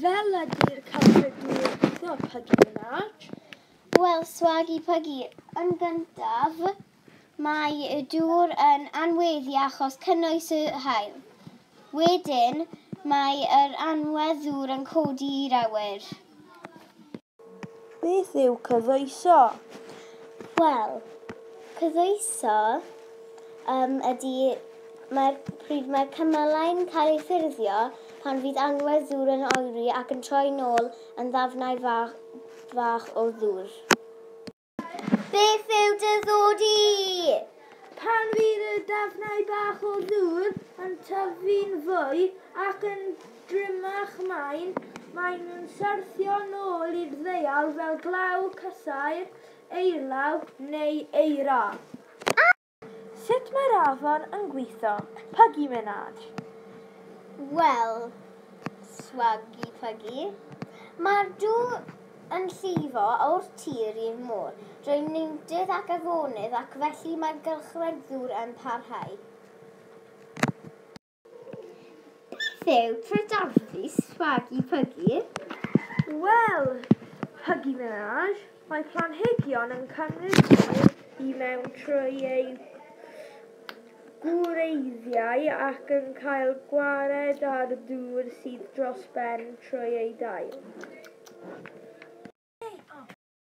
Fel ydy'r cylchred dŵr yn gweithio, Puggy Minaj? Wel, Swaggy Puggy, yn gyntaf, mae y dŵr yn anweddu achos cynnwys y haul. Wedyn, mae yr anwedd ddŵr yn codi i'r awyr. Beth yw cyddwyso? Wel, cyddwyso ydy mae'r, pryd mae'r cymylau'n cael eu ffurfio pan fydd anwedd ddŵr yn oeri ac yn troi nôl yn ddafnau fach, fach o ddŵr. Beth yw dyddodi? Pan fydd y dafnau bach o ddŵr yn tyfu'n fwy ac yn drymach maen, maen nhw'n syrthio nôl i'r ddaear fel glaw cysair, eirlaw neu eira. Sut mae'r afon yn gweithio? Puggy Minaj. Wel, Swaggy Puggy, mae'r dŵr yn llifo o'r tir i'r môr drwy nentydd ac afonydd ac felly mae'r gylchred ddŵr yn parhau. Beth yw trydarfu Swaggy Puggy? Wel, Puggy Minaj, mae planhigion yn cymryd dŵr i mewn trwy eu gwreiddiau ac yn cael gwared ar ddŵr sydd dros ben trwy eu dail.